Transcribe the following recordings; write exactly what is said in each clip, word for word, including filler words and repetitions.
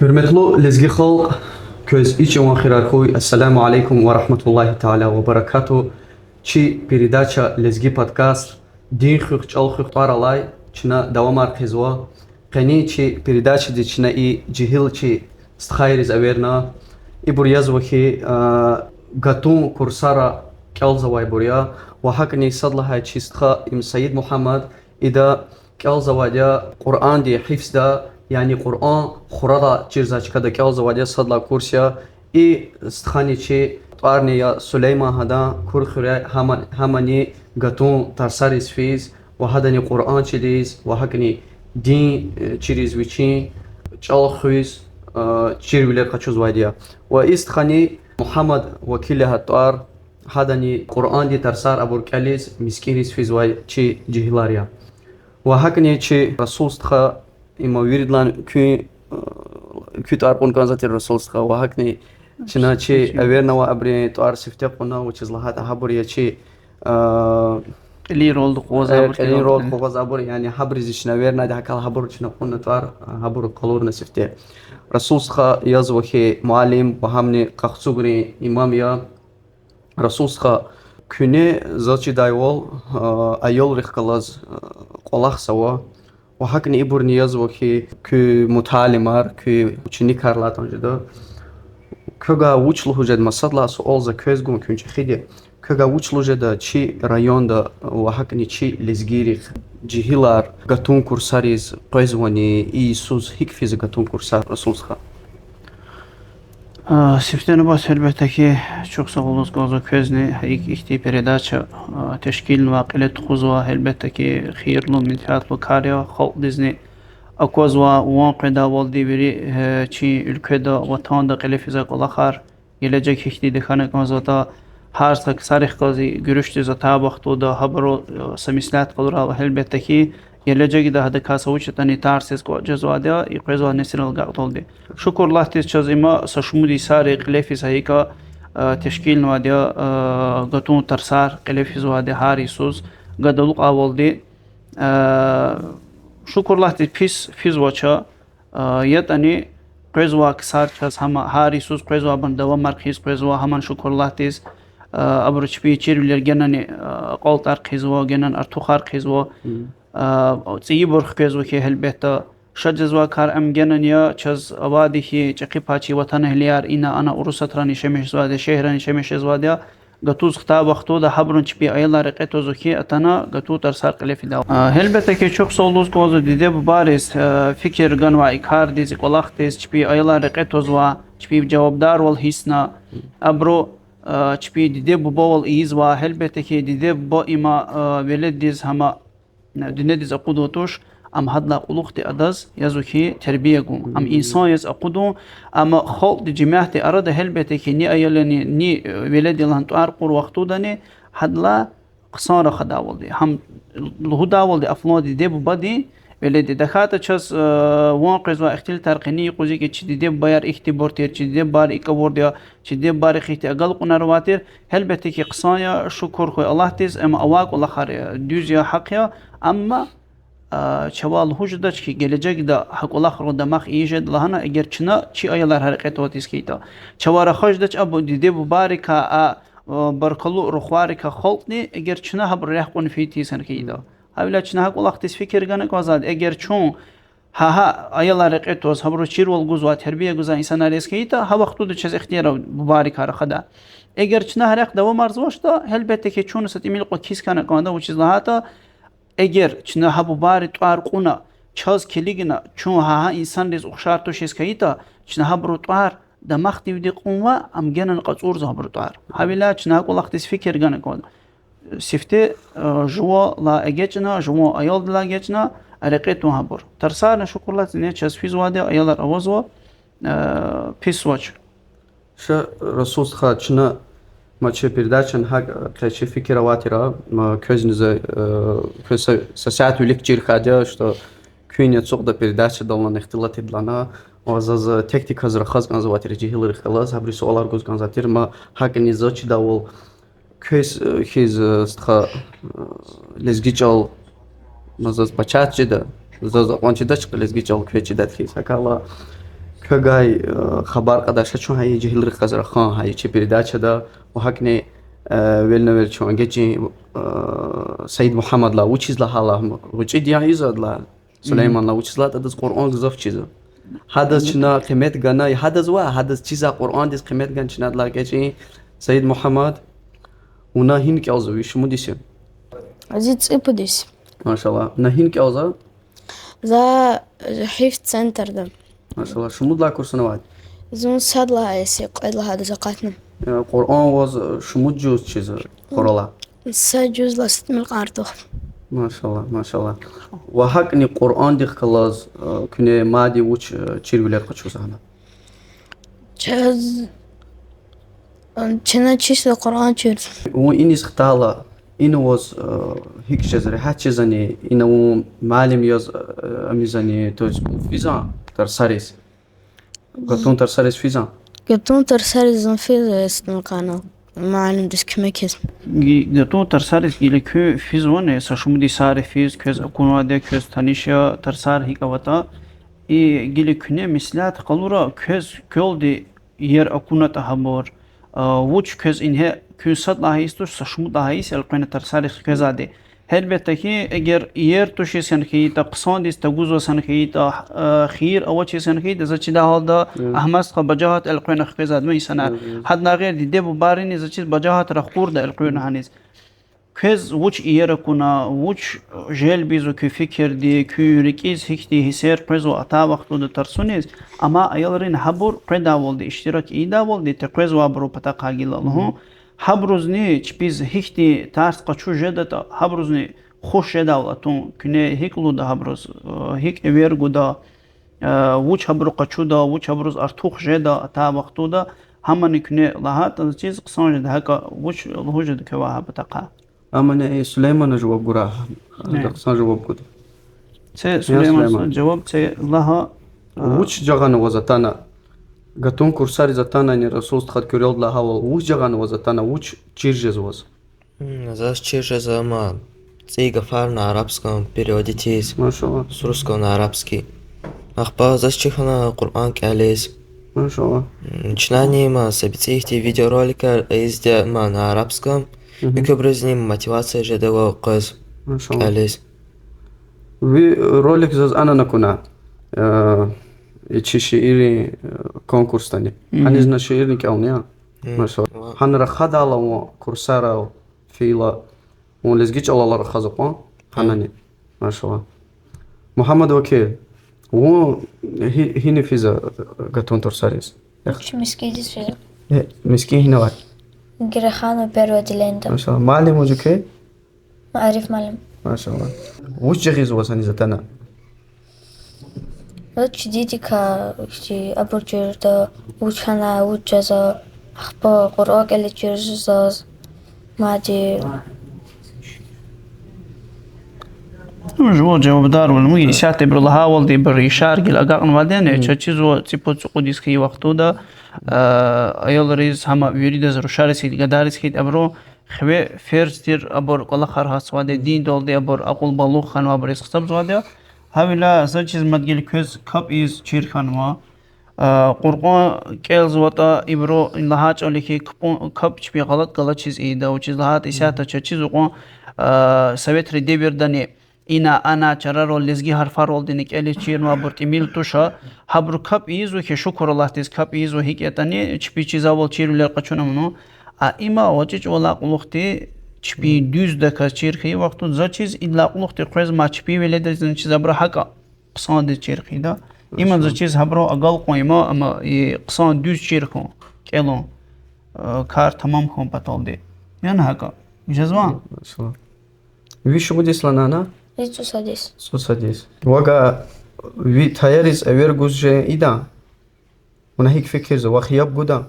Гьуьрметлу лезги халкь, квез и чӀаван хийирар хьуй. Ассаламу алейкум ва рахматуллахи таала ва баракату. Чи передача Лезги подкаст дин хуьх, чӀал хуьх тӀвар алай чна давамар хъийизва. Къенин чи передачадиз чна и жегьил чи стхайриз эверна. Ибур язва хьи, а, гатун курсара кӀелзавайбур я. Ва гьакӀни сад лагьай чи стха им Саид Мугьаммад, ида кӀелзавайди я Къуръанди гьифзда, яни Къуръан хурада чирзавай чкада кӀелзавайди я, сад лагьай курс я. И стхани чи тӀварни я Сулейман, гьадан Кур хуьряй, гьама-, гьамани гатун тарсариз физ ва гьадани Къуръан чириз ва гьакӀни дин, э, чириз вичин чӀал хуьз, э, чирвилер къачузвайди я. Ва и стхани Мугьаммад Вакил лагьай тӀвар, гьадани Къуръандин тарсар абур кӀелиз мискӀинриз физвай чи жегьилар я. Ва гьакӀни чи Расул стха, има виридалай куьн, куь тӀвар кьун кӀанзавай тир, Расул стха, ва гьакӀни чна чи эвернава абурун тӀвар сифте кьуна, вучиз лагьайтӀа гьабур я чи, а, кьилин ролда къугъваз, э, абур кьилин ролда къугъваз абур, яни гьабуруз чна эвернайди, гьакӀ гьабур чна кьуна тӀвар, гьабур къалурна сифте. Расул стха язва хьи муаллим ва гьамни къахцугрин имам я. Расул стха, куьне заз чидайвал, а, аялрихъ галаз, а, кӀвалахзава. Ва гьакӀни ибурни язва хьи, куь муталимар, куь ученикар лагьайтӀани жеда. Квевай вуч лугьуз жеда, ман сад лагьай суал за квез гун, куьн чӀехиди. Квевай вуч лугьуз жеда чи районда ва гьакӀни чи лезгийрихъ жегьилар гатун курсариз къвезвани, и йисуз гьикӀ физва гатун курсар, Расул стха? А, сифте нубат, гьелбетда хьи, чухсагъул лугьуз кӀанзава квезни, гьа икӀ ихьтин передача, а, тешкилнава, кьиле тухузва, гьелбетда хьи, хийирлу, менфятлу кар я, халкьдизни аквазва, ван къведайвалди вири, э, чи уьлкведа, ватанда кьиле физвай кӀвалахар, гележег гьихьтинди хьана кӀанзаватӀа, гьар са ксарихъ галаз гуьруьшдиз атай вахтунда гьабуру, э, са меслят къалурай ва, гьелбетда хьи, гележегда гьадакай са вуч ятӀани тарс яз кӀватӀ жезвайди я и къвезвай несилрал агакьдалди. Шукур Аллагьдиз, чаз има са шумуд йисар кьиле физ гьа икӀ, э, тешкилнавайди я, э, гатун тарсар кьиле физвайди гьар йисуз, гада алукьайвалди. Э, шукур Аллагьдиз, пис физвач, э, ятӀани къвезвай ксар чаз гьам гьар йисуз къвезвайбурун давамар хъийиз къвезва, гьамни шукур Аллагьдиз, э, абуру чпин чирвилер генани, э, акьалтӀар хъийизва, генани артухар хъийизва. Э, цӀийибур хквезва хьи, гьелбетда, ша жезвай кар ам генани я, чаз авайди хьи, чӀехи пай чи ватанэгьлияр ина-ана Урусатрани яшамиш жезвайди я, шегьеррани яшамиш жезвайди я, гатуз хтай вахтунда гьабуру чпин аялар рекье твазва хьи, атана гатун тарсар кьиле фида. А, гьелбетда хьи, чухсагъул лугьуз кӀанзава диде-бубайриз, э, фикир ганвай и кардиз, и кӀвалахдиз, чпин аялар рекье твазвай, чпин жавабдарвал гьиссна, абуру, э, чпин диде-бубавал ийизвай, гьелбетда хьи, диде-буба има, э, веледдиз гьам дуьньядиз акъудун туш, ам гьадалай кьулухъди адаз язва хьи тербия гун, ам инсан яз акъудун, амма халкьди, жемятди арада, гьелбетда хьи, ни аялни, ни, э, веледи лагьана тӀвар кьур вахтундани гьадалай хъсан рахадайвалди, гьам лугьудайвалди, а, флан диде-бубадин веледи. ТахьайтӀа чаз, э, ван къвезвай ихтилатар къенин юкъуз я хьи, чи диде-бубаяр ихьтинбур тир, чи диде-бубайри икӀ авурди я, чи диде-бубайрихъ ихьтин агалкьунар авай тир. Гьелбетда хьи, хъсан я, шукур хьуй Аллагьдиз, амма авай кӀвалахар я, дуьз я, гьахъ я, амма, а, чавай лугьуз жедач хьи, гележегда гьа кӀвалахрал дамах ийиз жеда лагьана, эгер чна чи аялар гьа рекье тватиз хьайитӀа. Чавай рахаз жедач, абур диде-бубайрикай, а, а, баркаллу рухвайрикай халкьни, эгер чна гьабуру рехъ кьуна фейитӀа хьайитӀа. Гьавиляй чна гьа кӀвалахдиз фикир гана кӀанзавайди, эгер чун гьа, гьа аялар рекье тваз, гьабуруз чирвал гузвай, тербия гузвай инсанар яз хьайитӀа, гьа вахтунда чаз ихтияр ава бубайрикай рахадай. Эгер чна гьа рехъ давамарзавачтӀа, гьелбетда хьи, чун са тӀимил кьван кис хьана кӀанда, вучиз лагьайтӀа, эгер чна гьа бубайрин тӀвар кьуна, чаз килигна, чун гьа, гьа инсанриз ухшар тушиз хьайитӀа, чна гьабурун тӀвар дамахдивди кьунва, ам генани кьацӀурзава гьабурун тӀвар. Гьавиляй чна гьа кӀвалахдиз фикир гана кӀанда. Сифте, э, жувалай эгечӀна, жуван аялдилай эгечӀна, рекье тун гьабур. Тарсарни, шукур Аллагьдиз, чаз физвайди я, аялар авазва, э, писвач. Ша, Расул стха, чна, ма чи передачани гьакӀ, э, къе чи фикир авай тир, ма квезни за, э, квез са, са сят вилик чир хьайиди я, что куьн ацукьда передачадал лагьана, ихтилат ийида лагьана, ва заз тек-теказ рахаз кӀанзавай тир жегьилрихъ галаз, гьабуруз суалар гуз кӀанзавай тир, ма гьакӀни заз чидайвал, квез, э, хьиз, э, стха, э, лезги чӀал, ма заз пачагьат чида, заз акьван чидач лезги чӀал квез чидайди хьиз. ГьакӀ хьайила, Квевай, э, хабар кьадай ша чун гьа и жегьилрихъ галаз рахан гьа и чи передачада, ва гьакӀни, э, велна вел чун эгечӀин, э, Саид Мугьаммадла, вучиз лагьайла, гъвечӀиди я ийизвайла, Сулейманла, вучиз лагьайтӀа адаз Къуръан гзаф чизва. Гьадаз чна къимет гана, гьадаз ва гьадаз чизвай Къуръандиз къимет гана чна адалай эгечӀин. Саид Мугьаммад, вуна гьина кӀелзава, ви шумуд йис я? Зи цӀипуд йис. Машаллагь. Вуна гьина кӀелзава? За, э, гьифз центрда. Машаллагь. Шумуд лагьай курсунивай? Зун сад лагьай йис я, кьвед лагьайдиз акъатна. Э, Къуръан ваз, э, шумуд жуз чизва хуралай? Са жузла са тӀимил кьван артух. Машаллагь, машаллагь. Ва гьакӀни Къуръандихъ галаз, э, куьне мад вуч, э, чирвилер къачузва гьана? Чаз, э, чна чизвай Къуръан чирзава. Вун иниз хтайла, ина ваз, э, гьикӀ жезва, регьят жезвани, ина вун муаллим яз, э, амизани, то есть вун физвани тарсариз? Гатун тарсариз физвани? Гатун тарсариз зун физва, эсдин кьана муаллимдиз куьмекиз. Ги-, гатун тарсариз гила куьн физвани, са шумуд йисар физ, квез акунвайди я, квез таниш я тарсар гьикӀ аватӀа. И гила куьне меслят къалура, квез квелди иер акунатӀа гьабур. А, вуч квез ингье, куьн сад лагьай йис туш, са шумуд лагьай йис элкъвена тарсарихъ хквезвайди. Гьелбетда хьи, эгер иер тушиз хьайитӀа, хъсандиз тагузваз хьайитӀа, э, хийир авачиз хьайитӀа, заз чидай гьалда, агьмаддихъ бажагьат элкъвена хквезвайди я инсанар. Гьадан гъейри диде-бубайрини заз чиз бажагьат ракъурда элкъуьрна гьаниз. Квез вуч иер акуна, вуч желб ийизва куь фикирди, куь рикӀиз гьихьтин гьиссер къвезва атай вахтунда тарсуниз, амма аялрини гьабур къведайвалди, иштирак ийидайвалди, текъвезвайбурун патахъай гила лугьун. Гьабурузни чпиз гьихьтин тарс къачуз жедатӀа, гьабурузни хуш жедайвал атун, куьне гьикӀ лугьуда гьабуруз, э, гьикӀ эвер гуда, э, вуч гьабуру къачуда, вуч гьабуруз артух жеда атай вахтунда, гьамани куьне лагьайтӀа, заз чиз хъсан жеда, гьакӀа вуч лугьуз жеда квевай гьа патахъай? Амма и Сулеймана жаваб гурай, хъсан жаваб гуда. Це Сулейман, жаваб це лагь. Вуч жагъана ваз атана, гатун курсариз атана, яни Расул стхад куьрелди лагьайвал, вуч жагъана ваз атана, вуч чир жезва ваз? Заз чир жезва ма цӀийи гафар на арабском переводить ийиз. С русского на арабский. Ахпа заз чир хьана Къуръан кӀелиз. Чнани ма са бицӀи ихьтин видеороликар ийиз ма на арабском. Экуьбурузни мотивация жеда ва къвез кӀелиз. Ви ролик заз анана акуна, э, и чи шииррин, э, конкурсдани. Гьаниз на шиирни кӀелна я. Гьана рахадайла вун курсарал фейила, вун лезги чӀалал рахазва кьван гьанани. Машаллагь. Мугьаммад Вакил, вун гьи-, гьина физва гатун курсариз? Вуч мискӀиндиз физва? Э, мискӀин гьина авай? Гереханова первое отделениеда. Машаллагь. Муаллим вуж я квез? Ариф муаллим. Машаллагь. Вуч жагъизва ваз гьаниз атана? Вуч дидикай, ихьтин абур чирда, вуч хьана, вуч жезва, ахпа Къуръан кӀелиз чирзава заз, мад. Жуван жавабдарвал, ну, исятда ибуру лагьайвалди ибур яшар гила агакьнавайди яни, чаз чизва цӀипуд-цӀукьуд йис хьайи вахтунда, э, аялриз, гьам виридаз, рушариз хьайитӀа, гадайриз хьайитӀа, абурун хиве ферз тир абур кӀвалахар гьатзавайди, диндалди абур акьулбалугъ хьанвайбуруз гьисабзавайди я. Гьавиляй заз чиз мад гила квез капӀ ийиз чир хьанва. Э, Къуръан кӀелзаватӀа, ибуру лагьай чӀал я хьи, капӀ, капӀ чпи гъалатӀ галачиз ийида, вучиз лагьайтӀа исятда чаз чизва кьван, э, советрин девирдани ина, ана чарарал лезги гьарфаралдини кӀелиз чирнавайбур тӀимил туш, гьабуру капӀ ийизва хьи, Шукур Аллагьдиз, капӀ ийизва, гьикӀ ятӀани чпи чизвайвал чирвилер къачуна ман. А има гъвечӀи чӀавалай кьулухъди чпин дуьздаказ чир хьайи вахтунда заз чиз идалай кьулухъди къвез ма чпин веледазни чиз абуру гьакӀа хъсандиз чир хъийида. Има заз чиз гьабуру агалкьун има, амма и хъсан дуьз чир хьун, кӀелун, э, кар тамам хьун паталди. Яни гьакӀа. Жезвани? Ви шумуд йис лагьана? Ви цӀусад йис. ЦӀусад йис. Вага ви таяриз эвер гуз жен ийида? Вуна гьикӀ фикирзава, вахъ яб гуда?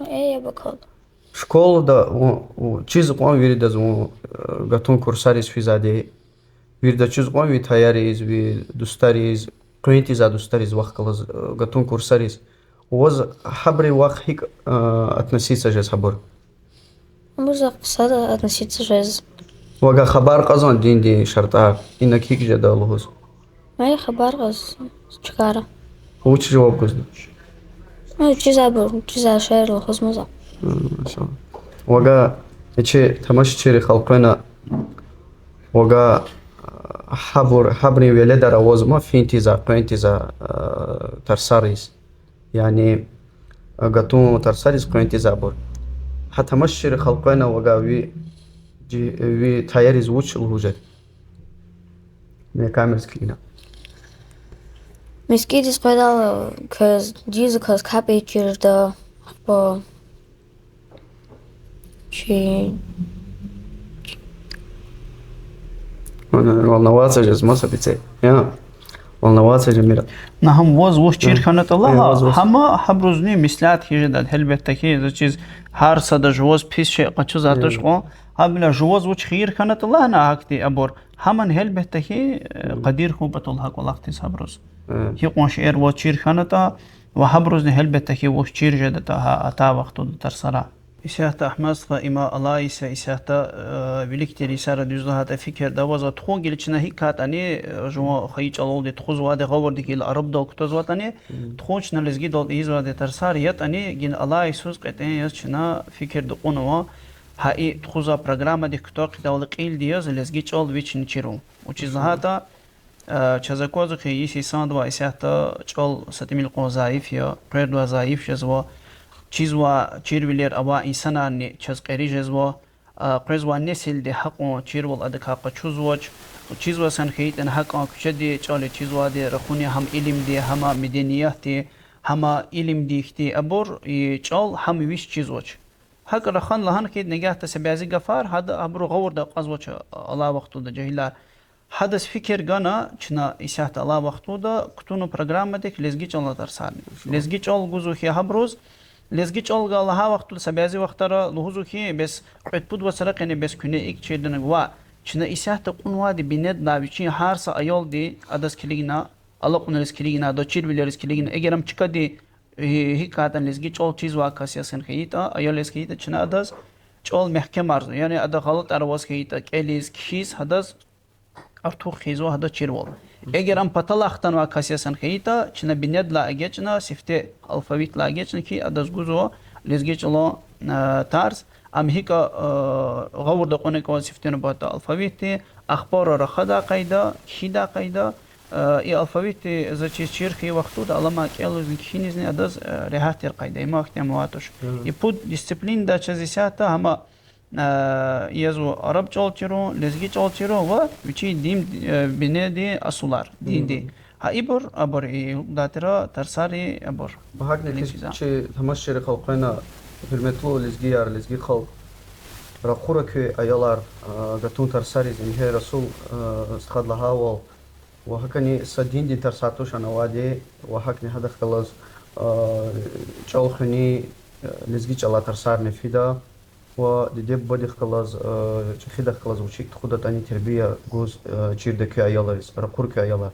Э, яб акалда. Школада вун, вун чиз кьван виридаз вун, э, гатун курсариз физвайди, виридаз чиз кьван ви таяриз, ви дустариз, къуьн тийизвай дустариз вахъ галаз, э, гатун курсариз. Ваз гьабуру вахъ гьикӀ, э, относиться жез гьабур? Абур захъ сада относиться жез. Вага хабар кьазвани диндин шартӀар, инаг гьикӀ жеда лугьуз? Ай, хабар кьаз чкара. Вуч жаваб гузва? Ну, чизвайбур, чизвай шейэр лугьузмаза. Машаллагь. Вага, ичи тамашачийри халкьвена, вага, гьабур, гьабурун веледар авазма фин тийизвай, къвен тийизвай, а, тарсариз. Яни, а, гатун тарсариз къвен тийизвайбур. Гьа тамашачийри халкьвена, вага ви, жи-, ви таяриз вуч лугьуз жеда? Ме камериз килигна. Мискӏиндиз къведайла квез, дуьз квез капӏ ийиз чирда, ахпа чи Волноваться жез маса бице. Я. Волноваться жемир. На гьам ваз вуч чир хьанатӏа лагьа, гьама гьабурузни меслят хьиз жеда, гьелбетда хьи, заз чиз гьар сада жуваз пис шей къачузвайди туш кьван, гьавиляй жуваз вуч хийир хьанатӏа лагьана гьахьтин абур, гьамани гьелбетда хьи, э, къадир хьун патал гьа кӏвалахдиз гьабуруз. Гьикьван шейэр ваз чир хьанатӏа, ва гьабурузни гьелбетда хьи ваз чир жедатӏа гьа атай вахтунда тарсара. Исятда Агьмад стха, има алай йис я, исятда, э, вилик тир йисара, дуьз лагьайтӏа, фикирда авазва тухун гила чна гьикӏ хьайитӏани, э, жуван хайи чӏалалди тухузвайди, гъавурдик гила арабдал кутазватӏани, тухун чна лезгидал ийизвайди тарсар ятӏани, гила алай йисуз кьетӏен яз чна фикирда кьунва, гьа и тухузвай программадик кутаз хъийидайвал кьилди яз лезги чӏал вични чирун. Вучиз лагьайтӏа, э, чаз аквазва хьи, йис йисандавай исятда чӏал са тӏимил кьван зайиф я, къвердавай зайиф жезва, чизвай чирвилер авай инсанарни чаз кьери жезва, а, къвезвай несилди гьакьван чирвал адакай къачузвач, чизвай сан хьайитӏани гьакьван куьчеди чӏал я чизвайди, рахуни гьам илимди, гьама медениятди, гьама илимди хьтин абур, и чӏал гьам вич чизвач. Гьакӏ рахана лагьана хьи, нагагьда са бязи гафар, гьада абуру гъавурда акьазвач алай вахтунда жегьилар. Гьадаз фикир гана чна исятда алай вахтунда кутуна программадик лезги чӏалан тарсарни. Лезги чӏал гузва хьи гьабуруз, лезги чӏал гала гьа вахтунда са бязи вахтара лугьузва хьи, бес кьвед-пуд вацра къене бес куьне икӏ чирдани ва чна исятда кьунвайди бинедилай вичин гьар са аялди адаз килигна, алакьунриз килигна, адаз чирвилериз килигна, эгер ам чкади, э, гьикӏ хьайитӏани лезги чӏал чизвай кас яз хьайитӏа, аял яз хьайитӏа, чна адаз чӏал мягькемарзава. Яни ада гъалатӏар аваз хьайитӏа, кӏелиз, кхьиз, гьадаз артух хъийизва гьадаз чирвал. Эгер ам паталай хтанвай кас яз хьайитӏа, чна бинедилай эгечӏна, сифте алфавитлай эгечӏна хьи, адаз гузва лезги чӏалан, э, тарс. Ам гьикӏ, э, гъавурда акьуна кӏанзава сифте нубатда алфавитди, ахпа рахадай къайда, кхьидай къайда, э, и алфавитди заз чиз чир хьайи вахтунда аламай кӏелизни, кхьинизни адаз, э, регьят тир къайда, им ахьтин ам авайди туш. И пуд дисциплинада чаз исятда гьама, э, язва араб чӏал чирун, лезги чӏал чирун ва вичин дин, э, бинедин асулар, динди. Гьа ибур, абур и гьукумдатра тарсари абур. Багьакни чи тамашачийри халкьвена, гьуьрметлу лезгияр, лезги халкь, ракъура куь аялар, а, гатун тарсариз, ингье Расул, а, стхади лагьайвал, ва гьакӏни са диндин тарсар туш ана авайди, ва гьакӏни гьадахъ галаз, а, чӏал хуьни, а, лезги чӏалай тарсарни фида, ва диде-бубадихъ галаз, а, чӏехидахъ галаз вучик тухудатӏани тербия гуз, а, чирда куь аялриз, ракъура куь аялар.